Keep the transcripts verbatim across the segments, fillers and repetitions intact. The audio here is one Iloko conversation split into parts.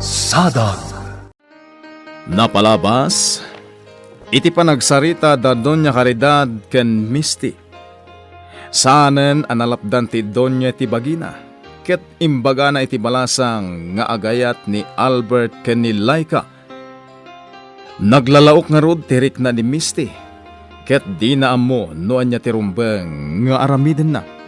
Sadag. Napalabas iti panagsarita da Doña Caridad ken Misty. Saanen a nalapdan ti Doña ti bagina, ket imbagana iti balasang nga agayat ni Albert ken ni Laika. Naglalaok ngarud ti rikna ni Misty, ket dina ammo no ania ti rumbeng nga aramidenna.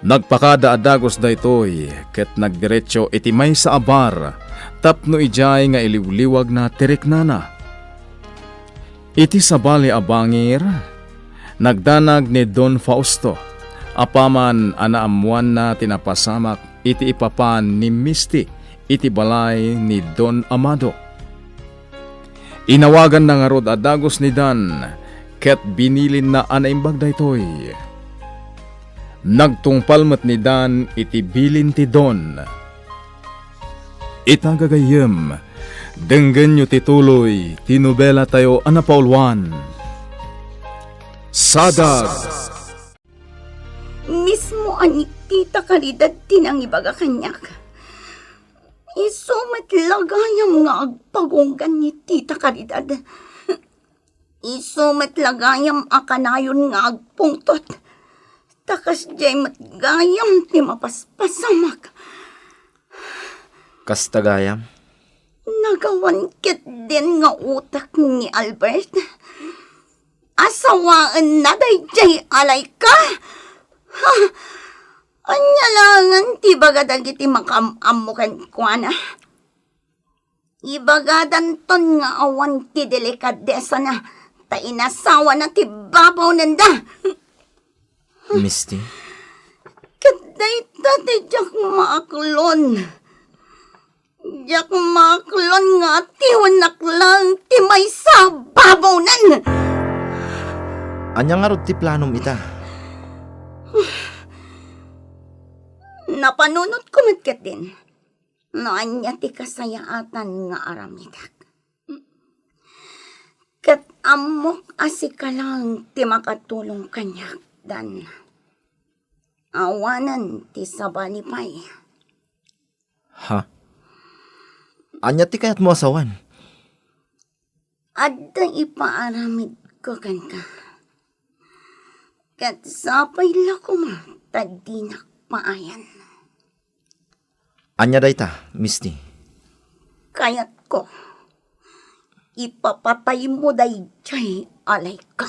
Nagpakada a dagus daytoy ket nagdiretso iti maysa a bar tapno idiay nga iliwliwagna ti riknana. Iti sabali a bangir, nagdanag ni Don Fausto apaman a naammoanna ti napasamak iti ipapan ni Misty iti balay ni Don Amado. Inawaganna ngarud a dagus ni Dan ket binilinna a naimbag daytoy. Nagtungpal met ni Dan iti bilin ti Don. Ita gagayyem, denggenyo ti tuloy ti nobelatayo a napauluan, Sadag. Mismo a ni Tita Caridad ti nangibaga kaniak. Isu met la gayam nga agpagunggan ni Tita Caridad. Isu met la gayam a kanayon nga agpungtot. Ta kasdiay met gayam ti mapaspasamak. Kasta gayam? Nagawan ketdin nga utek ni Albert. Asawaenna daydiay a Laika. Ha? Ania laengen ti ibaga dagiti makaam-ammo kenkuana? Ibagadanton nga awan ti delikadesana ta inasawana ti babawnenda. Misty? Ket dayta ti diak maaklon. Diak maaklon nga atiwennak laeng ti maysa a babawnen. Ania ngarud ti planom ita? Napanunotko met ketdin no ania ti kasayaatan nga aramidek. Ket ammok a sika laeng ti makatulong kaniak, Dan. Awanen ti sabali pay. Ha? Ania ti kayatmo a sawen? Adda ipaaramidko kenka. Ket sapay la koma ta dinak paayan. Ania dayta, Misty? Kayatko, ipapataymo daydiay a Laika.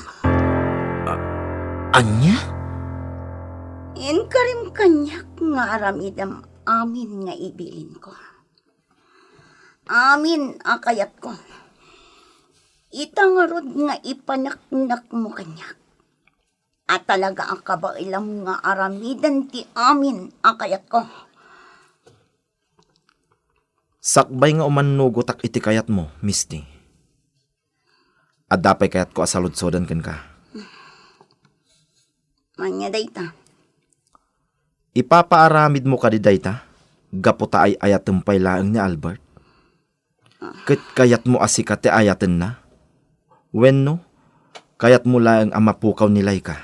A-, ania? Inkarim kaniak nga aramidem amin nga ibilinko. Amin a kayatko. Ita ngarud nga ipaneknekmo kaniak a talaga a kabaelam nga aramiden ti amin a kayatko. Sakbay nga umannugotak iti kayatmo, Misty, adda pay kayatko a saludsoden kenka. Ania dayta? Ipapaaramidmo kadi dayta gapu ta ay-ayatem pay laeng ni Albert? Ket kayatmo a sika ti ayatenna? Wenno, kayatmo laeng a mapukaw ni Laika,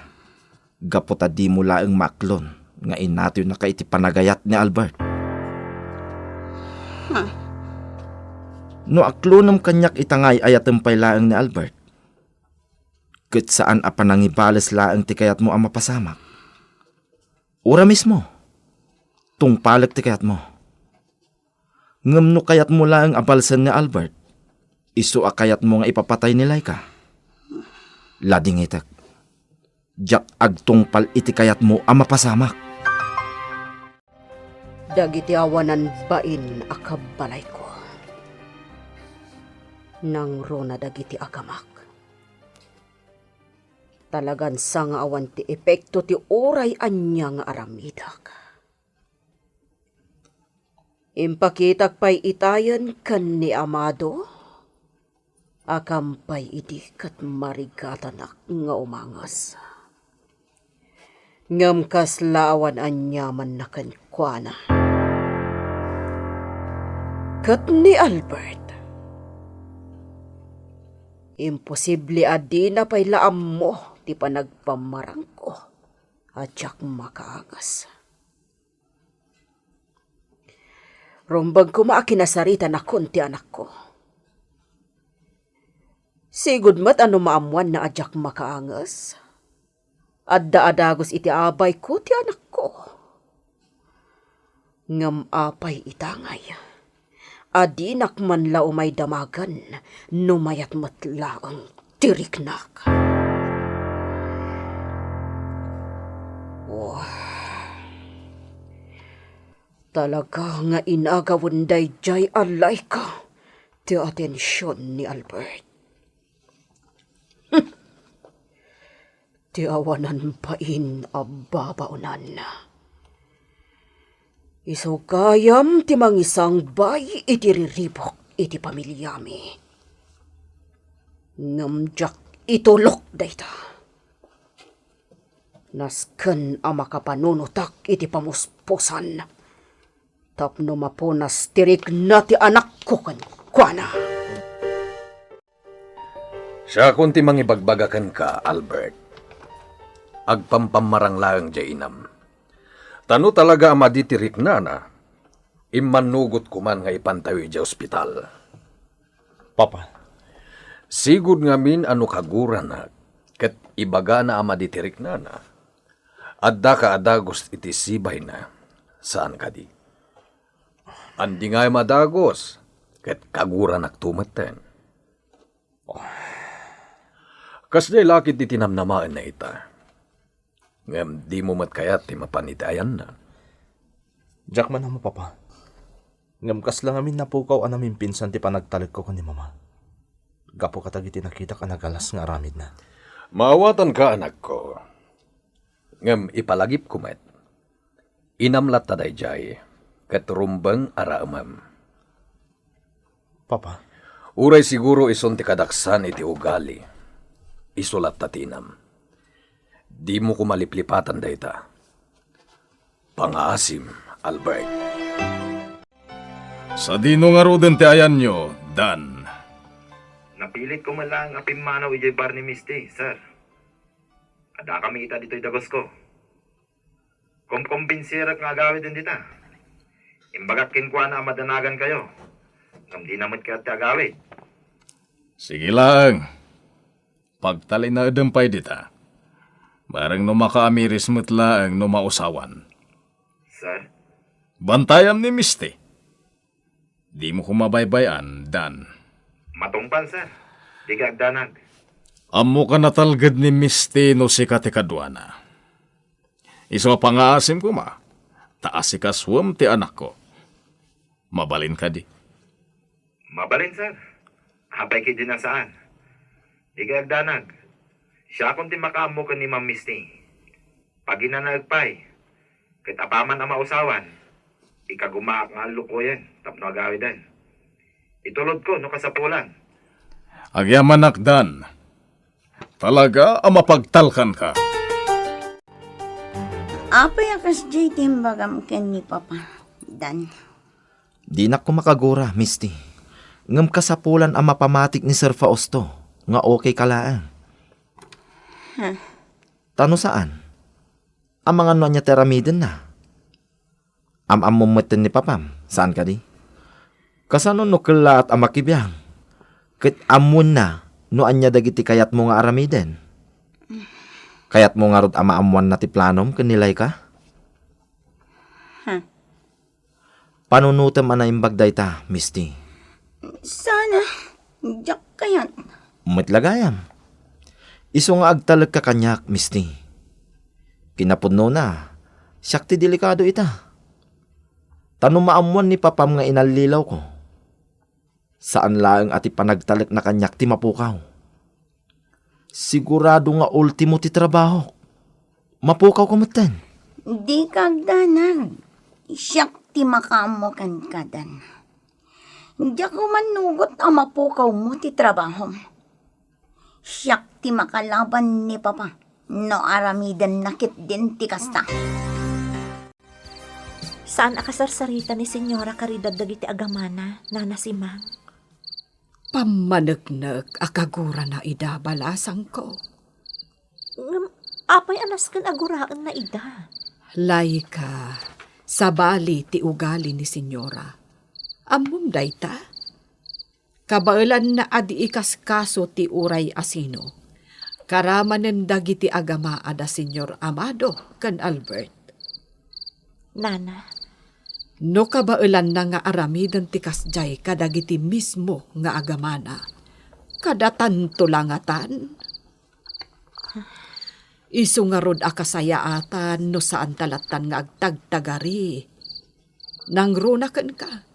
gapu ta dimo laeng maaklon nga inatoynaka iti panagayat ni Albert? Hmm. No aklonem kaniak ita nga ay-ayatem pay laeng ni Albert, ket saan a panangibales laeng ti kayatmo a mapasamak. Ura mismo, tungpalek ti kayatmo. Ngem no kayatmo laeng a balsen ni Albert, isu a kayatmo nga ipapatay ni Laika, ladingitek. Diak agtungpal iti kayatmo a mapasamak. Dagiti awanan bain a kabbalayko, nangruna dagiti agamak. Talagan sa nga awan ti epekto ti uray ania nga aramidek. Impakitak pay itayen ken ni Amado a kampay idi ket marigatanak nga umanges. Ngem kasla awan aniamanna kenkuana. Ket ni Albert, imposible a dina pay la ammo ti panagpamarangko a diak makaanges. Rumbeng koma a kinasaritanakon ti anakko. Sigud met a no maammoanna a diak makaanges, adda a dagus iti abayko ti anakko. Ngem apay ita ngay a dinak man la umay damagen no mayat met laeng ti riknak? Wah. Talaga nga inagawen daydiay a Laika ti atension ni Albert. Ti awanan bain a babaonan. Isu gayam ti mangisangbay iti riribuk iti pamiliami. Ngem diak itulok dayta. Nasken a makapanunotak iti pamuspusan tapno mapunas ti rikna ti anakko kenkuana. Siakon ti mangibagbaga kenka, Albert. Agpampammarang laeng diay inam. Ta no talaga a madi ti riknana, immannugot koman nga ipantayo idiay ospital. Papa. Sigud ngamin a no kaguranak ket ibagana a madi ti riknana, addaka a dagus iti sibayna, saan kadi? Andi nga a dagus, ket kaguranakto metten. Kasdiay la ket ti namnamaenna ita. Ngem dimo met kayat ti mapan iti ayanna. Diak man ammo, Papa. Ngem kasla ngamin napukaw a namimpinsan ti panagtalekko ken ni Mama. Gapu kadagiti nakitak a nagalas nga aramidna. Maawatanka, anakko. Ngem ipalagipko met. Inam latta daydiay, ket rumbeng a raemem. Papa. Uray siguro isun ti kadaksan iti ugali, isu latta ti inam. Dimo koma liplipatan dayta. Pangaasim, Albert. Sadino ngaruden ti ayanyo, Dan? Napilitko met laeng a pimmanaw idiay bar ni Misty, sir. Addakami ita ditoy dagusko. Kumkumbinsirak nga agawiden dita. Imbagak kenkuana a madanagankayo, ngem dina met kayat ti agawid. Sige laeng. Pagtalinaedem pay dita. Bareng no makaamiris met laeng no mausawan. Sir? Bantayam ni Misty. Dimo koma baybay-an, Dan. Matungpal, sir. Dika agdanag. Ammok a natalged ni Misty no sika ti kaduana. Isu a pangaasim koma, ta asikasuem ti anakko. Mabalin kadi? Mabalin, sir. Apay ketdi a saan? Dika agdanag. Siakon ti makaammo ken ni Ma'am Misty. Paginanaek pay, ket apaman a mausawan, ikagumaak nga allukoyen tapno agawiden. Itulodko no kasapulan. Agyamanak, Dan. Talaga a mapagtalkanka. Apay a kasdiay ti imbagam ken ni Papa, Dan? Dinak koma kagura, Misty. Ngem kasapulan a mapamatik ni Sir Fausto nga okay ka laeng. Huh? Ta no saan, amangan no ania ti aramidenna? Am-ammom metten ni Papam, saan kadi? Kasano no kellaat a makibiang? Ket ammoenna no ania dagiti kayatmo nga aramiden? Kayatmo ngarud a maammoanna ti planom ken ni Laika? Huh? Panunotem a naimbag dayta, Misty. Sana, diak kayat. Met la gayam. Isu nga agtalekka kaniak, Misty. Kinapudnona, siak ti delikado ita. Ta no maammoan ni Papam nga inallilawko, saan laeng a ti panagtalekna kaniak ti mapukaw. Sigurado nga ultimo ti trabahok. Mapukawko metten. Dika agdanag. Siak ti makaammo kenka, Dan. Diak umannugot a mapukawmo ti trabahom. Siak ti makalaban ni Papa no aramidenna ketdin ti kasta. Saan a kasarsarita ni Señora Caridad dagiti agamana, Nana Simang? Pammaneknek a kagurana ida, balasangko. Ngem apay a nasken a guraenna ida? Laika, sabali ti ugali ni Señora. Ammom dayta? Kabaelanna a di ikaskaso ti uray asino. Karamanen dagiti agama a da Señor Amado ken Albert. Nana. No kabaelanna nga aramiden ti kasdiay kadagiti mismo nga agamana, kadatanto la ngatan? Isu ngarud a kasayaatan no saanta lattan nga agtagtagari. Nangruna kenka.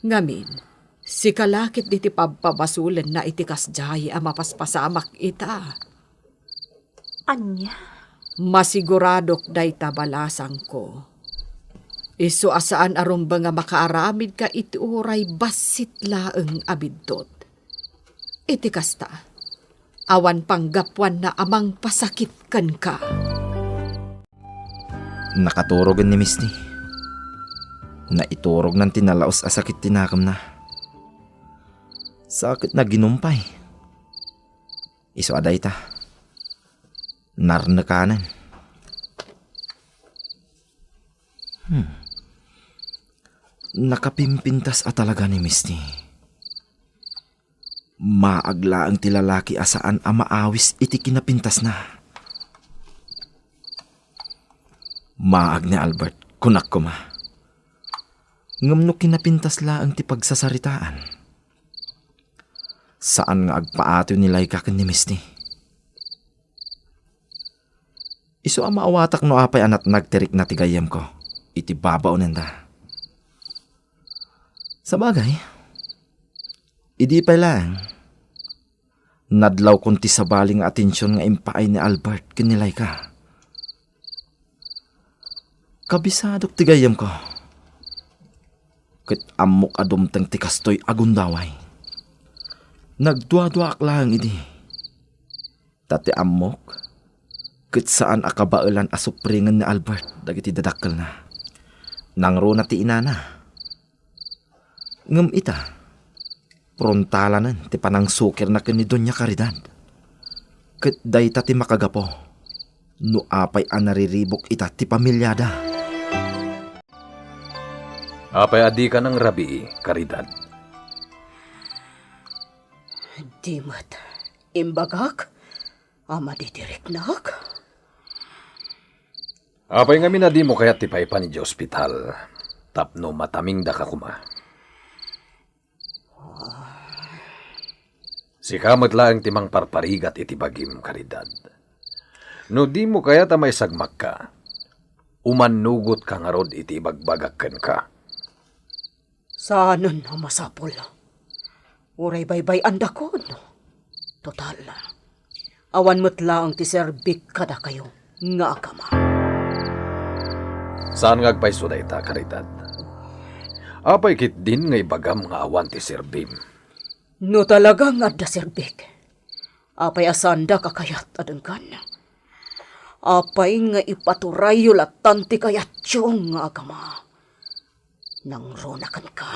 Ngamin, sika la ket diti pabpabasulenna iti kasdiay a mapaspasamak ita. Ania? Masiguradok dayta balasangko. Isu a saan a rumbeng a makaaramidka iti uray bassit laeng a biddut. Iti kasta, awan panggapuanna a mangpasakit kenka. Nakaturogen ni Misty. Naiturognan ti nalaus a sakit ti nakemna. Sakit na ginumpay. Isu a dayta. Narnekanen. Hmm. Nakapimpintas a talaga ni Misty. Maag laeng ti lalaki a saan a maawis iti kinapintasna. Maag ni Albert, kunak koma. Ngem no kinapintas laeng ti pagsasaritaan, saan nga agpaatiw ni Laika ken ni Misty. Isu a maawatak no apay a natnag ti rikna ti gayyemko iti babaonenda. Sabagay, idi pay laeng, nadlawkon ti sabali nga atension nga impaay ni Albert ken ni Laika. Kabisadok ti gayyemko. Ket ammok a dumteng ti kastoy a gundaway. Nagduaduaak laeng idi. Ta ti ammok, ket saan a kabaelan a supringen ni Albert dagiti dadakkelna. Nangruna ti inana. Ngem ita, prontalanen ti panangsukirna ken ni Doña Caridad. Ket dayta ti makagapu no apay a nariribuk ita ti pamiliada. Apay a dika nangrabii, Caridad? Di met imbagak a madi ti riknak? Apay ngamin a dimo kayat ti paipan idiay ospital tapno matamingdaka koma? Sika met laeng ti mangparparigat iti bagim, Caridad. No dimo kayat a maisagmakka, umannugotka ngarud iti ibagbagak kenka. Saanen a masapul. Uray baybay-andakon. Total, awan met laeng ti serbik kadakayo nga agama. Saan nga agpayso dayta, Caridad? Apay ketdin nga ibagam nga awan ti serbim? No talaga nga adda serbik, apay a saandak a kayat a denggan? Apay nga ipaturayyo latan ti kayatyo nga agama? Nangruna kenka.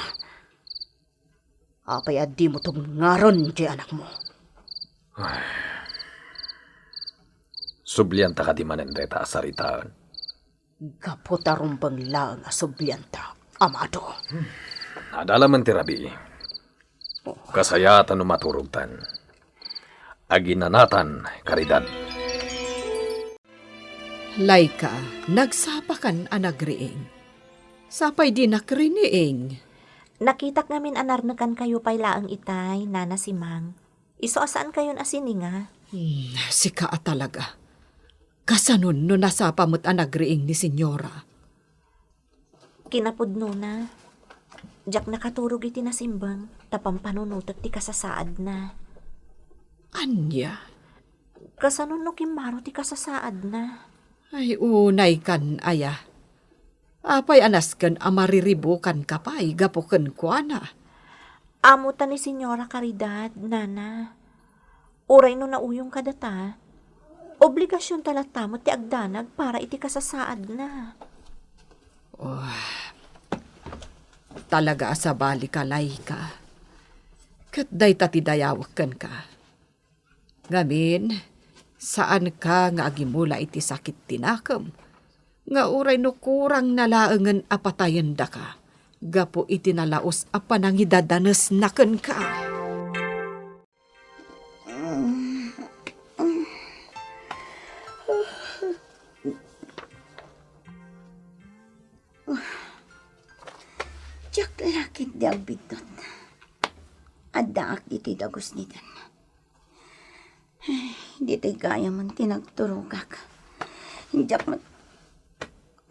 Apay a dimo tubngaren ti anakmo? Sublianta kadi manen dayta a saritaen? Gapu ta rumbeng laeng a sublianta, Amado. Adda laeng ti rabii. Kasayaatan no maturogtan. Aginanatan, Caridad. Laika, nagsapakan a nagriing. Sapay di nakriniing. Nakitak ngamin a narnekankayo pay laeng itay, Nana Simang. Isu a saankayon a sininga. Hmm, sika a talaga. Kasanon no nasapa met a nagriing ni Señora? Kinapudnona, diak nakaturog iti nasimbeng ta pampanunotek ti kasasaadna. Ania? Kasano no kimmaro ti kasasaadna? Ay, unay kan aya. Apay a nasken a mariribukanka pay gapu kenkuana? Ammo ta ni Señora Caridad, Nana. Uray no nauyong kadata, obligasionta latta met ti agdanag para iti kasasaadna. Oh, talaga a sabalika, Laika. Ket dayta ti dayawek kenka. Ngamin, saanka nga agimula iti sakit ti nakem, nga uray no kurangna laengen a patayendaka, gapu iti nalaus a panangidadanesna kenka. Diak la ketdi agbiddut. Addaak ditoy dagus ni Dan. Ay, ditoy gayam ti nagturogak. Diak met,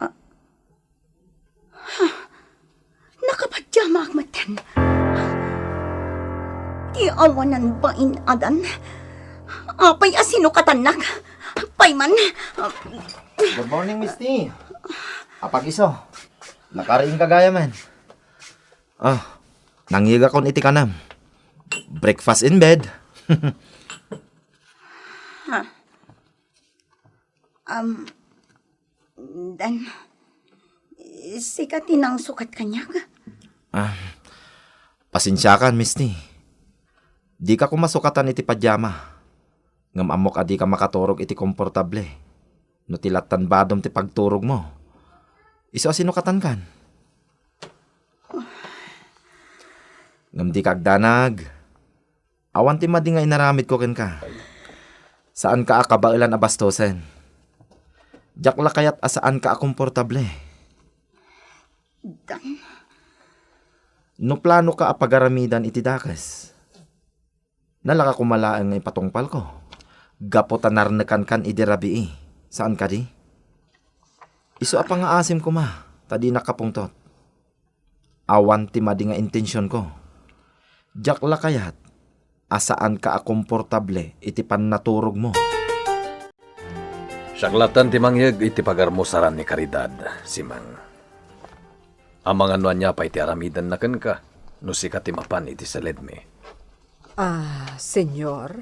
ah, ha? Nakapajamaak metten. Ti awanan bain a Dan. Apay a sinukatannak? Pay man. Good morning, Miss T. Apag iso. Nakariingka gayamen. Ah, nangngegakon iti kanam. Breakfast in bed. Ha? Um, Dan, sika ti nangsukat kaniak? Ah, pasensiakan, Miss T. Dika koma sukatan iti pajama. Ngem ammok a dika makaturog iti komportable no ti lattan badom ti pagturogmo. Isu a sinukatankan. Ngem dika agdanag. Awan ti madi nga inaramidko kenka. Saanka a kabaelan a bastosen. Diak la kayat a saanka a komportable. Dan. No planoka a pagaramidan iti dakes, nalaka koma laeng nga ipatungpalko. Gapu ta narnekankan idi rabii. Saan kadi? Isu a pangaasim koma, ta dinak kapungtot. Awan ti madi nga intensionko. Diak la kayat a saanka a komportable iti pannaturogmo. Siak latten ti mangyeg iti pagarmusaran ni Caridad, Simang. Amangan no ania pay ti aramidenna kenka no sika ti mapan iti seledmi. Ah, Señor,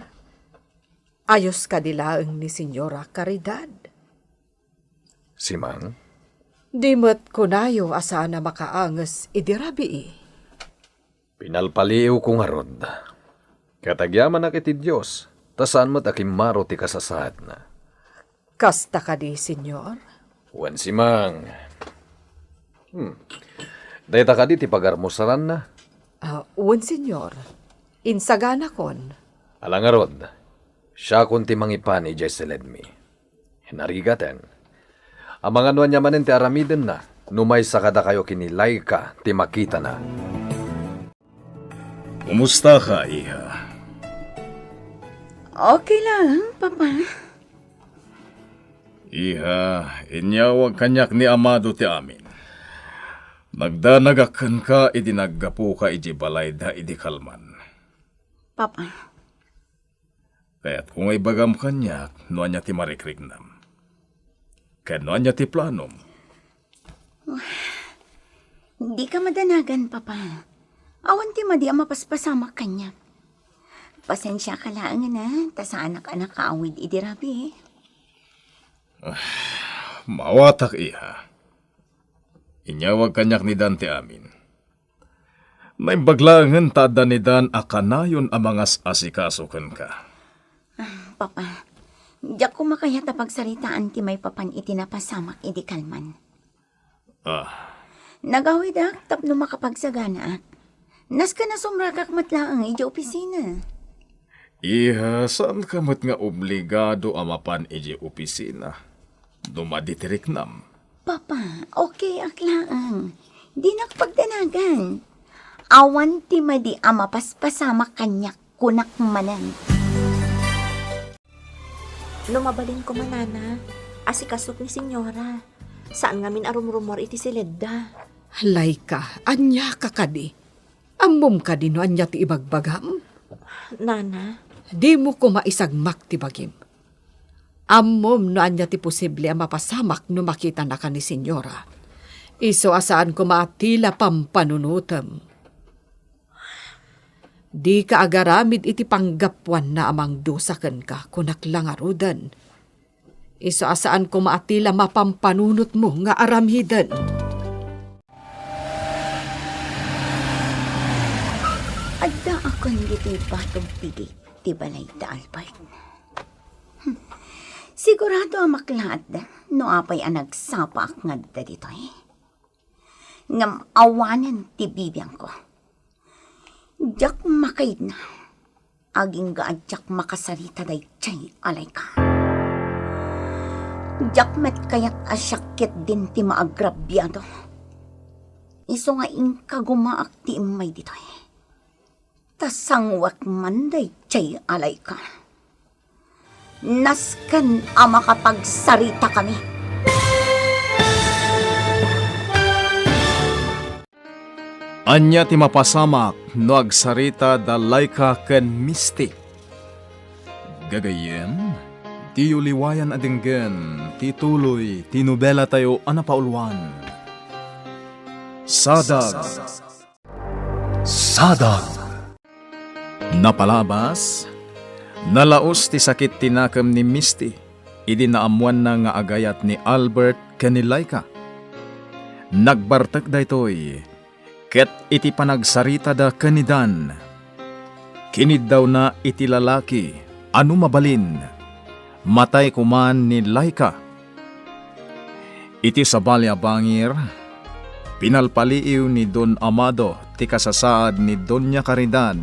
ayos kadi laeng ni Señora Caridad? Simang? Di met kunayo a saan a makaanges idi rabii. Pinalpaliiwko ngarud. Ket agyamanak iti Dios, ta saan met a kimmaro ti kasasaadna. Kasta kadi, Señor? Wen, Simang. Hmm. Dayta kadi ti pagarmusaranna? Ah, wen, Señor. Insaganakon. Ala ngarud, siakon ti mangipan idiay seledmi. Narigaten. Amangan no ania manen ti aramidenna, no maysa kadakayo ken ni Laika ti makitana. Kumustaka, iha? Okay lang, Papa. Iha, inyawag kaniak ni Amado ti amin. Nagdanagak kenka idi naggapuka idiay balayda idi kalman. Papa, Kayatko nga ibagam kaniak no ania ti marikriknam. Ken no ania ti planom. Dika madanagan, Papa. Awan ti madi a mapaspasamak kaniak. Pasensiaka laengen a, ta saanak a nakaawid idi rabii. Ah, maawatak, iha. Inyawag kaniak ni Dan ti amin. Naimbag laengen ta adda ni Dan a kanayon a mangas-asikaso kenka. Ah, Papa, diak koma kayat a pagsaritaan ti maipapan iti napasamak idi kalman. Ah. Nagawidak tapno makapagsaganaak. Nasken a sumrekak met laeng idiay opisina. Iha, saanka met nga obligado a mapan idiay opisina no madi ti riknam. Papa, okay ak laeng. Dinak pagdanagan. Awan ti madi a mapaspasamak kaniak, kunak manen. No mabalin koma, Nana, asikasok ni Señora. Saan ngamin a rumrumuar iti siledda. Laika, ania ka kadi? Ammom kadi no ania ti ibagbagam? Nana. Dimo koma isagmak ti bagim. Ammom no ania ti posible a mapasamak no makitanaka ni Señora. Isu a saan koma a tila pampanunotem. Dika agaramid iti panggapuanna a mangdusa kenka, kunak la ngaruden. Isu a saan koma a tila mapampanunotmo nga aramiden. Addaakon ditoy batog ti gate ti balay da Albert. Hmm. Sigurado a maklaat no apay a nagsapaak nga adda ditoy. Ngem awanen ti bibiangko. Diak makaidna, agingga a diak makasarita daydiay a Laika. Diak met kayat a siak ketdin ti maagrabiado. Isu nga inkagumaak ti immay ditoy. Ta sanguek man daydiay a Laika. Nasken a makapagsaritakami. Ania ti mapasamak no agsarita da Laika ken Misty? Gagayyem, diyo liwayan a denggen ti tuloy ti nobelatayo a napauluan, Sadag. Sadag. Napalabas, nalaus ti sakit ti nakem ni Misty idi naammoanna nga agayat ni Albert ken ni Laika. Nagbartek daytoy ket iti panagsaritada ken ni Dan, kiniddawna iti lalaki a no mabalin, matay koma ni Laika. Iti sabali a bangir, pinalpaliiw ni Don Amado ti kasasaad ni Doña Caridad,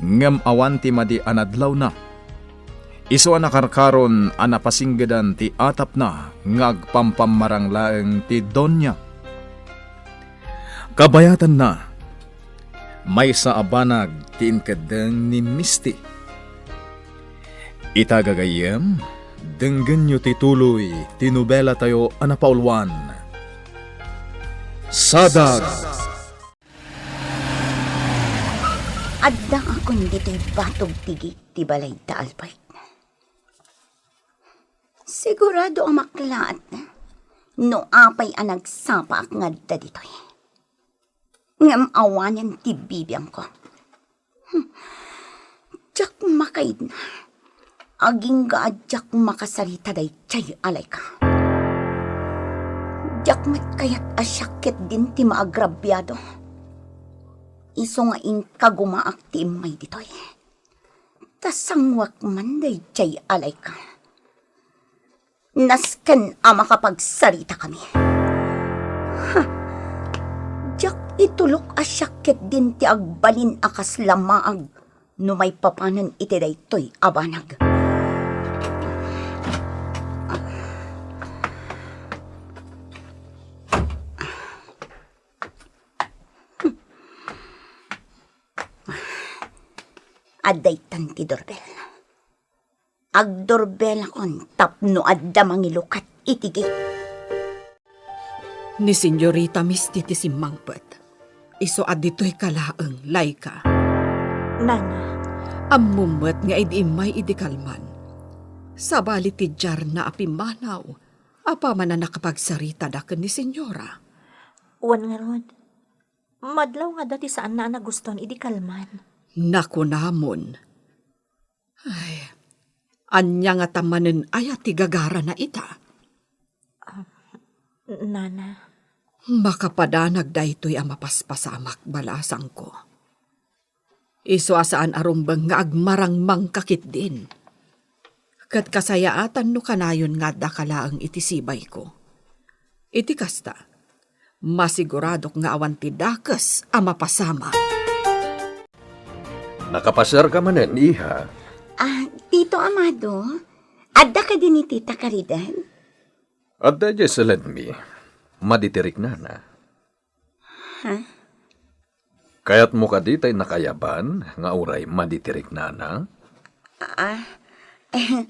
ngem awan ti madi a nadlawna. Isu a nakarkaron a napasinggedan ti atapna nga agpampammarang laeng ti Doña. Kabayatanna, maysa a banag ti inkeddeng ni Misty. Ita gagayyem, denggenyo ti tuloy ti nobelatayo a napauluan, Sadag. Adda akon ditoy batog ti gate ti balay da Albert. Sigurado a maklaat no apay a nagsapaak nga adda ditoy. Ngem awanen ti bibiangko. Hmm. Diak makaidna. Agingga a diak makasarita daydiay a Laika. Diak met kayat a siak ketdin ti maagrabiado. Isu nga inkagumaak ti immay ditoy. Ta sanguek man daydiay a Laika. Nasken a makapagsaritakami. Ha! Diak itulok a siak ketdin ti agbalin a kasla maag no maipapanen iti daytoy a banag. Adda itan ti doorbell. Agdoorbellakon tapno adda mangilukat iti gate. Ni Señorita Misty ti simmangpet. Isu a ditoyka laeng, Laika. Nana. Ammom met nga idi immay idi kalman, sabali ti diarna a pimmanaw, apaman a nakapagsaritada ken ni Señora. Wen ngarud, madlaw nga adda ti saanna a nagustuan idi kalman. Nakunamon. Ay, ania ngata manen aya ti gagarana ita? Ah, Nana. Makapadanag daytoy a mapaspasamak, balasangko. Isu a saan a rumbeng nga agmarangmangka ketdin. Ket kasayaatan no kanayon nga addaka laeng iti sibayko. Iti kasta, masiguradok nga awan ti dakes a mapasamak. Nakapasiarka manen, iha? Ah, Tito Amado, adda kadi ni Tita Caridad? Adda idiay saledmi. Madi ti riknana. Ha? Kayatmo kadi tay nakayaban nga uray madi ti riknana? Ah, eh,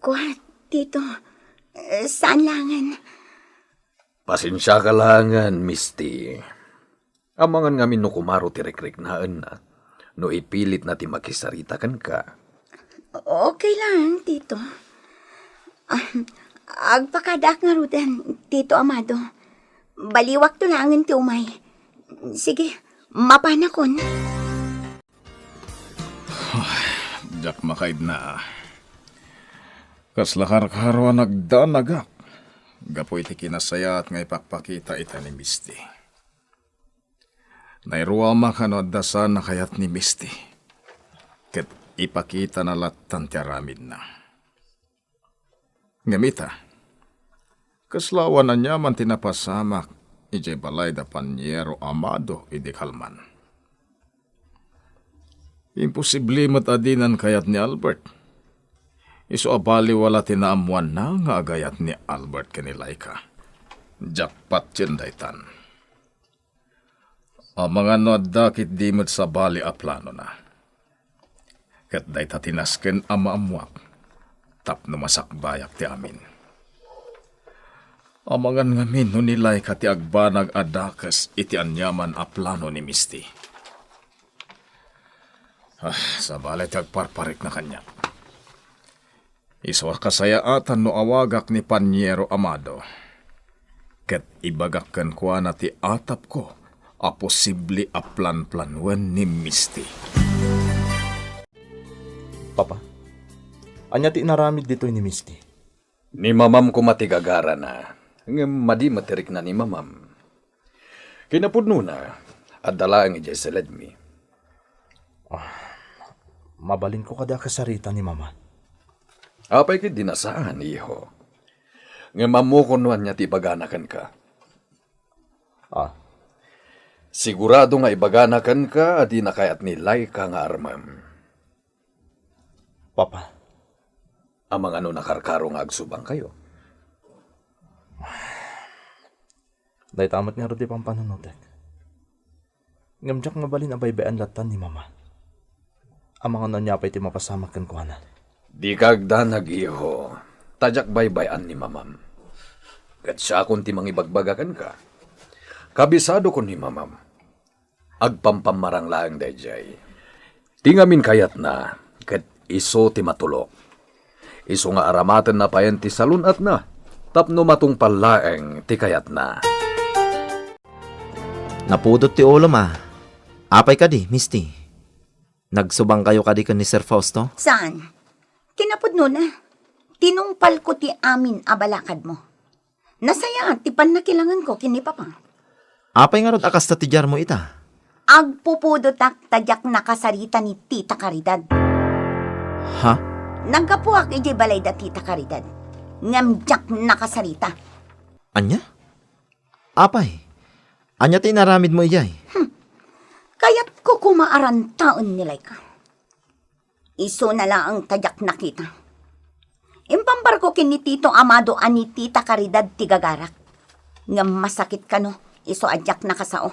kua, Tito, eh, saan laengen. Pasensiaka laengen, Misty. Amangan ngamin no kumaro ti rikriknaenna, no ipilitna ti makisarita kenka. Okay lang, Tito. Ah, agpakadaak ngaruden, Tito Amado. Baliwakto laengen ti umay. Sige, mapanakon. Diak makaidna. Kasla karkaro a nagdanagak gapu iti kinasayaat nga ipakpakita ita ni Misty. Nairuamak no adda saan a kayat ni Misty, ket ipakitana lattan ti aramidna. Ngem ita, kasla awan aniaman ti napasamak idiay balay da Paniero Amado idi kalman. Imposible met a dinan kayat ni Albert. Isu a bali wala ti naammoanna nga agayat ni Albert ken ni Laika. Jackpot yen daytan. Amangan no adda ketdi met sabali a planona. Ket dayta ti nasken a maammoak tapno masakbayak ti amin. Amangan ngamin no ni Laika ti agbanag a dakes iti aniaman a plano ni Misty. Ah, sabali ti agparparikna kaniak. Isu a kasayaatan no awagak ni Paniero Amado, ket ibagak kenkuana ti atapko a posible a planplanoen ni Misty. Papa, ania ti inaramid ditoy ni Misty? Ni mamam koma ti gagarana, ngem madi met ti rikna ni mamam. Kinapudnona, adda laeng idiay seledmi. Ah, mabalinko kadi a kasarita ni mama? Apay ketdi a saan, iho? Ngem ammokon no ania ti ibagana kenka. Ah. Sigurado nga ibagana kenka a dina kayat ni Laika nga armem. Papa. Amangan no nakarkaro nga agsubangkayo? Dayta met ngarud ti pampanunotek. Ngem diak mabalin a baybay-an lattan ni mama. Amangan no ania pay ti mapasamak kenkuana. Dika agdanag, iho, ta diak baybay-an ni mamam. Ket siakon ti mangibagbaga kenka. Kabisadokon ni mamam. Agpampammarang laeng daydiay. Ti ngamin kayatna, ket isu ti matulok. Isu nga aramatenna payen ti salun-atna, tapno matungpal laeng ti kayatna. Napudot ti ulom, a. Apay kadi, Misty? Nagsubangkayo kadi ken ni Sir Fausto? Saan? Kinapudnona, tinungpalko ti amin a balakadmo. Nasayaat ti pannakilanganko ken ni Papa. Apay ngarud a kasta ti diarmo ita? Agpupudotak ta diak nakasarita ni Tita Caridad. Ha? Naggapuak idiay balay da Tita Caridad, ngem diak nakasarita. Ania? Apay, ania ti inaramidmo idiay? Hmm. Kayatko koma a rantaen ni Laika. Isuna laeng ta diak nakita. Impamparko ken ni Tito Amado a ni Tita Caridad ti gagarak. Ngem masakit kano, isu a diak nakasao.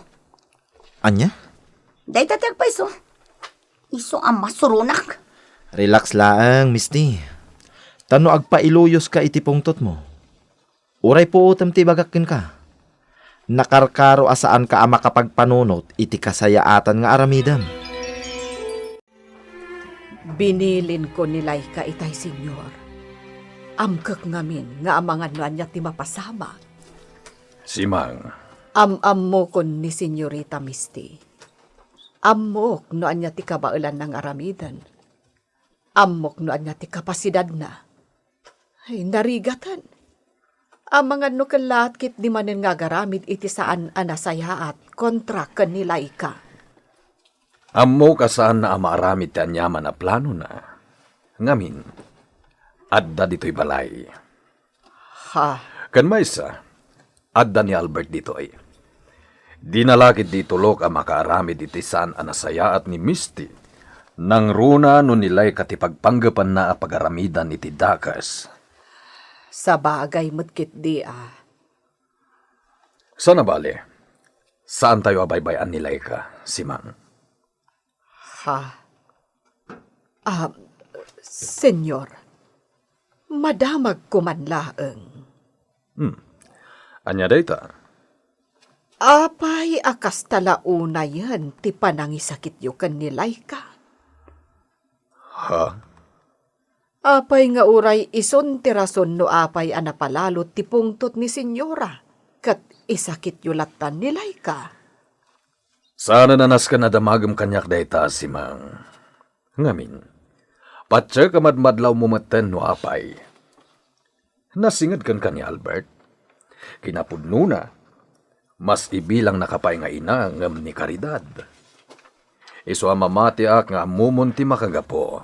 Ania? Dayta ti agpayso. Isu a masuronak. Relax laeng, Misty. Ta no agpailuyoska iti pungtotmo, uray puotem ti ibagak kenka. Nakarkaro a saanka a makapagpanunot iti kasayaatan nga aramidem. Binilinko ni Laika itay, Señor. Amkek ngamin nga amangan no ania ti mapasamak. Simang. Am-ammokon ni Señorita Misty. Ammok no ania ti kabaelanna nga aramiden. Ammok no ania ti kapasidadna. Ay, narigaten. Amangan no kellaat ketdi manen nga agaramid iti saan a nasayaat kontra ken ni Laika. Ammok a saanna a maaramid ti aniaman a planona. Ngamin, adda ditoy balay. Ha? Ken maysa, adda ni Albert ditoy. Dina la ketdi itulok a makaaramid iti saan a nasayaat ni Misty. Nangruna no ni Laika ti pagpanggepanna a pagaramidan iti dakes. Sabagay met ketdi a. Sana bale, saantayo a baybay-an ni Laika, Simang. Ha? Ah, Señor, madamagko man laeng. Hmm. Ania dayta? Apay a kasta la unayen ti panangisakityo ken ni Laika? Ha? Apay nga uray isun ti rason no apay a napalalo ti pungtot ni Señora ket isakityo lattan ni Laika? Saan a nasken a damagem kaniak dayta, Simang. Ngamin, patiek a madmadlawmo metten no apay. Nasinged kenka ni Albert. Kinapudnona, mas ibilangnaka pay nga ina ngem ni Caridad. Isu a mamatiak nga ammomon ti makagapu.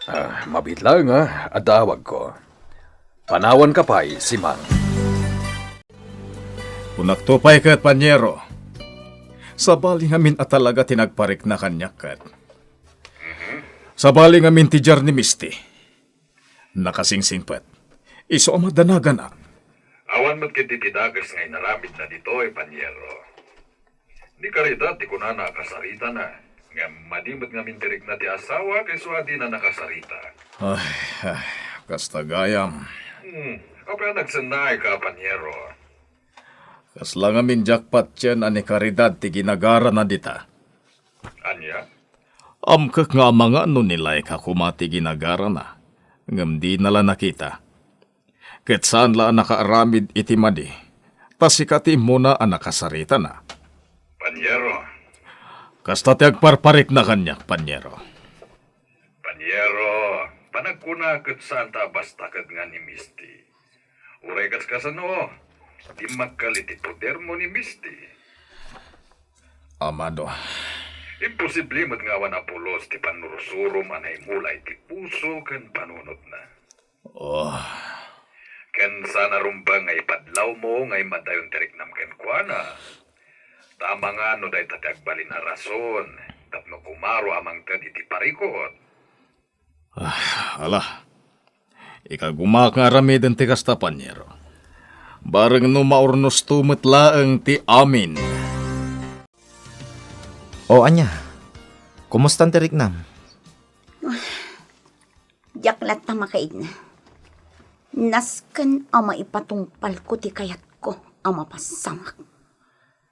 Ah, mabiit laeng a, adda awagko. Panawanka pay, Simang. Kunakto pay ket, panyero, sabali ngamin a talaga ti nagparikna kaniak ket sabali ngamin ti diar ni Misty. Nakasingsingpet. Isu a madanaganak. Awan met ketdi ti dakes nga inaramidna ditoy, panyero. Ni Caridad ti kunana a kasaritana, ngem madi met ngamin ti rikna ti asawa ket isu a dina nakasarita. Ay, ay, kasta gayam. Hmm, apay a nagsennaayka, panyero? Kasla ngamin diak patien a ni Caridad ti ginagarana dita. Ania? Amkek nga amangan no ni Laika koma ti ginagarana, ngem dina la nakita. Ket saan la a nakaaramid iti madi, ta sika ti immuna a nakasaritana. Panyero. Kasta ti agparparikna kaniak, panyero. Panyero, panagkuna ket saan ta a basta ket nga ni Misty. Uray kas kasano, di makal iti podermo ni Misty. Amado. Imposible met nga awan a pulos ti pannurusurom a naimula iti puso ken panunotna. Oh. Ken saan a rumbeng nga ipadlawmo nga immadayon ti riknam kenkuana. Ta amangan no dayta ti agbalin a rason tapno kumaro a mangted iti parikut. Ah, ala. Ikagumak nga aramiden ti kasta, panyero. Bareng no maurnosto met laeng ti amin. O ania? Kumustan ti riknam? Diak latta makaidna. Nasken a maipatungpalko ti kayatko a mapasamak.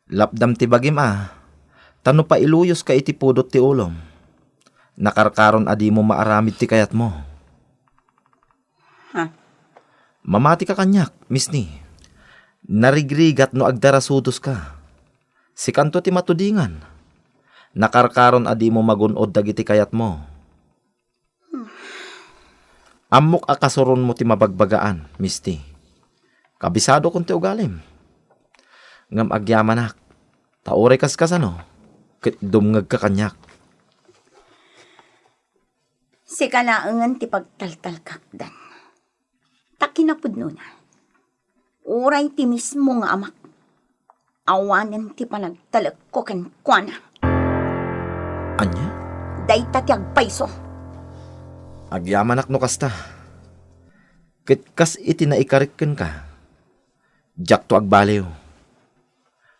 Lapdam ti bagim a, ta no pailuyoska iti pudot ti ulom, nakarkaron a dimo maaramid ti kayatmo. Ha? Mamatika kaniak, Misty. Narigrigat no agdarasudoska. Sikanto ti matudingan. Nakarkaron a dimo magun-od dagiti kayatmo. Ammok a kasuronmo ti mabagbagaan, Misty. Kabisadokon ti ugalim. Ngem agyamanak, ta uray kaskasano, ket dumngegka kaniak. Sika laengen ti pagtaltalkak, Dan. Ta kinapudnona, uray ti mismo nga amak, awanen ti panagtalekko kenkuana. Ania? Dayta ti agpayso. Agyamanak no kasta. Ket kas iti naikarik kenka, diakto agbaliw.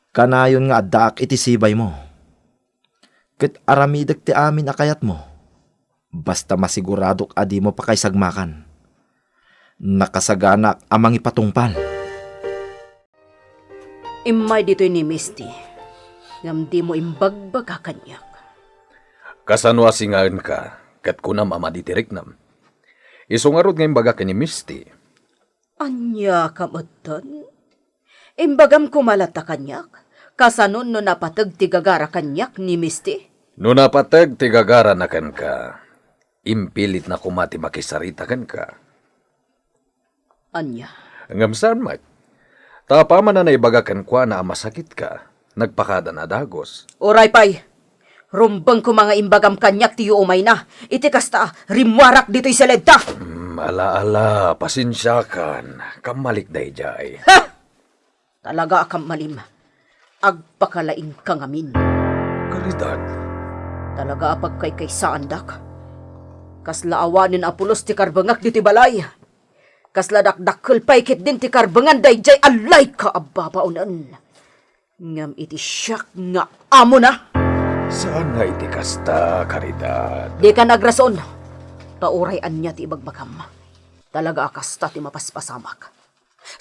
Kanayon nga addaak iti sibaymo. Ket aramidek ti amin a kayatmo. Basta masiguradok a dimo pakaisagmakan. Nakasaganaak a mangipatungpal. Immay ditoy ni Misty, ngem dimo imbagbaga kaniak. Kasano a singaenka, ket kunam a madi ti riknam? Isu ngarud nga imbagak ken ni Misty. Ania ka metten? Imbagam koma latta kaniak, kasano no napateg ti gagara kaniak ni Misty? No napateg ti gagarana kenka, impilitna koma ti makisarita kenka. Ania? Ngem saan met. Ta apaman a naibaga kenkuana a masakitka, nagpakadan a dagus. Uray pay! Rumbeng koma nga imbagam kaniak ti yuumayna, iti kasta, rimmuarak ditoy seledta! Mm, ala, ala, pasensiakan. Kammalik daydiay. Ha! Talaga a kammalim. Agpakalaingka ngamin. Caridad. Talaga a pagkaykaysaandak. Kasla awanen a pulos ti karbengak ditoy balay. Kasla dakdakkel pay ketdin ti karbengan daydiay a Laika a babaonen. Ngem iti siak nga amona. Saan nga iti kasta, Caridad. Dika nagrason. Ta uray ania ti ibagbagam, talaga a kasta ti mapaspasamak.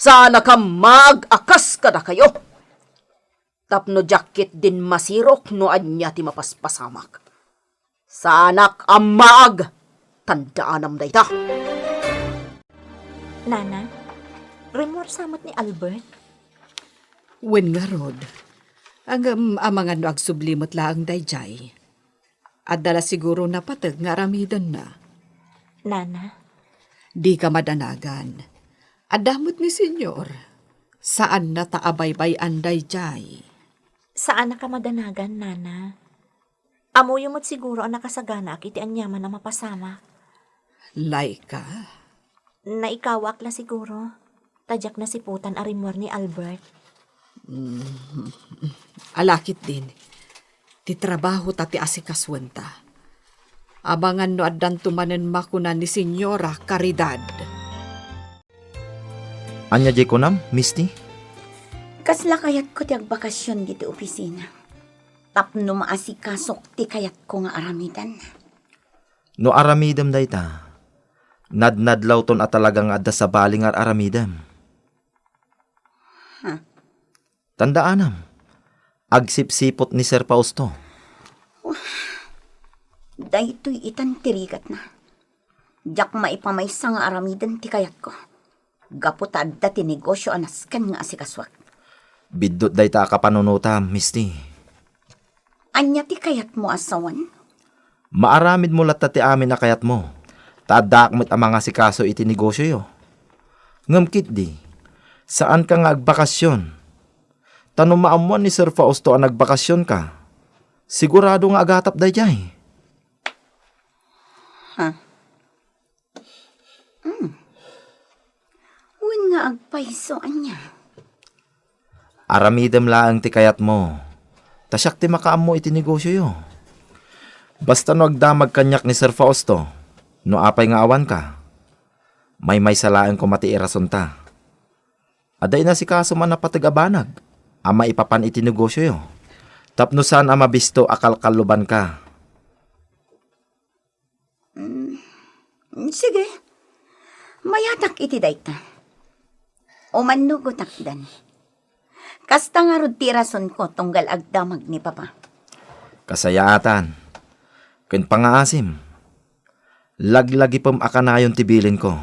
Saanak a maag a kas kadakayo. Tapno diak ketdin masirok no ania ti mapaspasamak. Saanak a maag, tandaanam dayta. Nana, rimmuar sa met ni Albert? Wen ngarud. Ngem amangan no agsubli met laeng daydiay. Adda la siguro napateg nga aramidenna. Nana? Dika madanagan. Adda met ni Senyor. Saanna ta abaybay-an daydiay. Saanak a madanagan, Nana. Ammoyo met siguro a nakasaganaak iti aniaman a mapasamak. Laika? Naikawaak la siguro, ta diak nasiputan a rimmuar ni Albert. Mm. Ala ketdin, ti trabaho ta ti asikasuenta. Abangan no addanto manen makuna ni Señora Caridad. Ania diay kunam, Misty? Kasla kayatko ti agbakasyon ditoy opisina. Tapno maasikasok ti kayatko nga aramiden. No aramidem dayta, nadnadlawton a talaga nga adda sabali nga ar-aramidem. Ha? Tandaanam, agsipsiput ni Sir Fausto. Wah, daytoy itan ti rigatna. Diak maipamaysa nga aramiden ti kayatko. Gapu ta adda ti negosio a nasken nga asikasuak. Biddut dayta a kapanunotam, Misty. Ania ti kayatmo a sawen? Maaramidmo latta ti amin a kayatmo, ta addaak met a mangasikaso iti negosioyo. Ngem ketdi, saanka nga agbakasyon. Ta no maammoan ni Sir Fausto a nagbakasyonka, sigurado nga agatap daydiay. Ha? Hmm. Wen nga agpayso, ania? Aramidem laeng ti kayatmo, ta siak ti makaammo iti negosioyo. Basta no agdamag kaniak ni Sir Fausto, no apay nga awanka, maymaysa laeng koma ti irasonta. Adda inasikasom a napateg a banag a maipapan iti negosioyo, tapno saan a mabisto a kalkallobanka. Mm, sige. Mayatak iti dayta. Umannugotakdan. Kasta ngarud ti rasonko tunggal agdamag ni Papa. Kasayaatan. Ken pangaasim. Laglagipem a kanayon ti bilinko.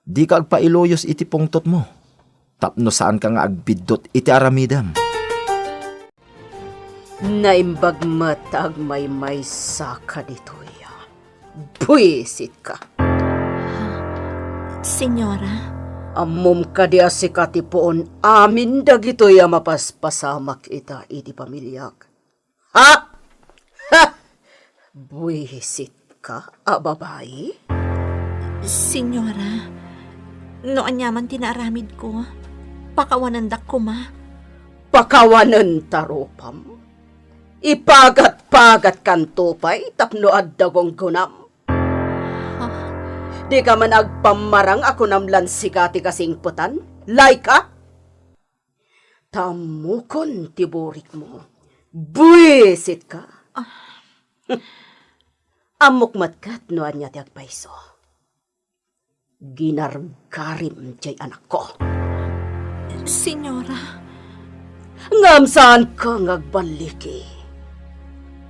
Dika agpailuyos iti pungtotmo, tapno saanka nga agbiddut iti aramidem. Naimbag met ta agmaymaysa kaditoy. Buisitka. Señora? Ammom kadi a sika ti puon amin dagitoy a mapaspasamak ita iti pamiliak? Ha? Ha? Buisitka a babai? Señora, no aniaman ti naaramidko, pakawanendak koma. Pakawanenta rupam? Ipagat-pagatkanto pay tapno adda gunggonam? Ha? Dika man agpammarang a kunam lan sika ti kasingpetan, Laika? Ta ammokon ti burikmo. Buisitka! Ah. Ammok met ket no ania ti agpayso. Ginargarim diay anakko. Señora. Ngem saanka nga agballiki.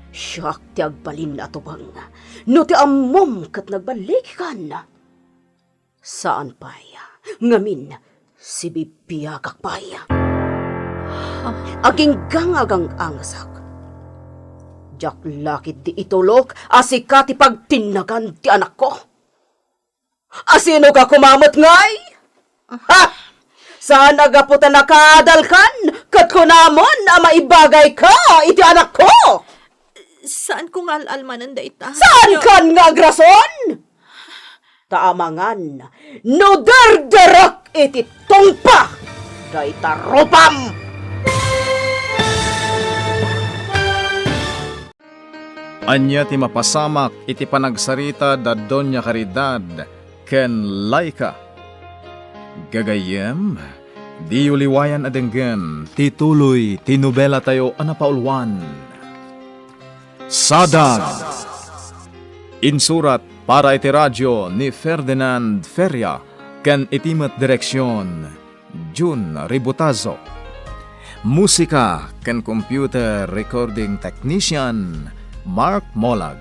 Siak ti agbalin a tubeng. No ti ammom ket nagballikikan. Saan pay, ngamin, sibibiagak pay. Agingga nga agang-angasak. Diak la ketdi itulok a sika ti pagtinnagan ti anakko. Asinoka koma met ngay? Ha? Saan a gapu ta nakaadalkan ket kunamon a maibagayka iti anakko? Saanko nga al-almanen dayta. Saankan nga agrason? Ta amangan no derderek iti tungpa dayta rupam! Ania ti mapasamak iti panagsarita da Doña Caridad ken Laika? Gagayyem, diyo liwayan a denggen ti tuloy ti nobelatayo a napauluan. Sadag. Insurat para iti radio ni Ferdinand Feria ken iti met direksion Jun Ributazo. Musika ken computer recording technician, Mark Molag.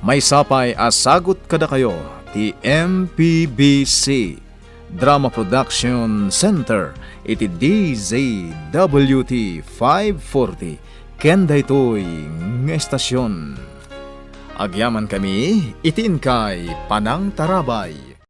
Maysa pay a sagut kadakayo ti M P B C Drama Production Center iti D Z W T five forty ken daytoy nga estasion. Agyamankami iti inkay panangtarabay.